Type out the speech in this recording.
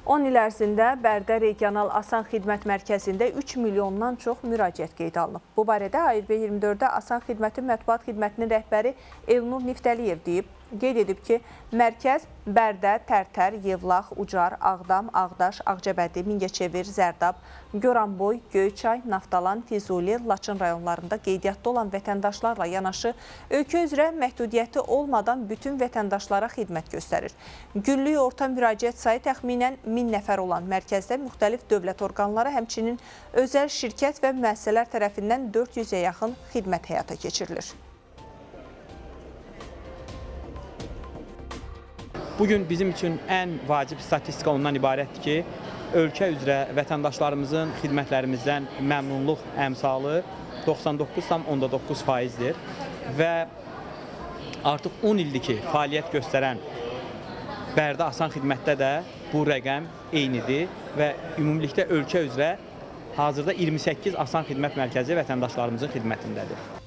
10 il ərzində Bərdə Regional Asan Xidmət Mərkəzində 3 milyondan çox müraciət qeydə alınıb. Bu barədə ARB 24-də Asan Xidmətin Mətbuat Xidmətinin rəhbəri Elnur Niftəliyev deyib. Qeyd edib ki, mərkəz Bərdə, Tərtər, Yevlax, Ucar, Ağdam, Ağdaş, Ağcabədi, Mingəçevir, Zərdab, Goranboy, Göyçay, Naftalan, Füzuli, Laçın rayonlarında qeydiyyatda olan vətəndaşlarla yanaşı ölkə üzrə məhdudiyyəti olmadan bütün vətəndaşlara xidmət göstərir. Günlük orta müraciət sayı təxminən 1000 nəfər olan mərkəzdə müxtəlif dövlət orqanları, həmçinin özəl şirkət və müəssisələr tərəfindən 400-ə yaxın xidmət həyata keçirilir. Bugün bizim üçün ən vacib statistika ondan ibarətdir ki, ölkə üzrə vətəndaşlarımızın xidmətlərimizdən məmnunluq əmsalı 99,9%-dir və artıq 10 ildir ki, fəaliyyət göstərən Bərdə Asan Xidmətdə də bu rəqəm eynidir və ümumilikdə ölkə üzrə hazırda 28 Asan Xidmət Mərkəzi vətəndaşlarımızın xidmətindədir.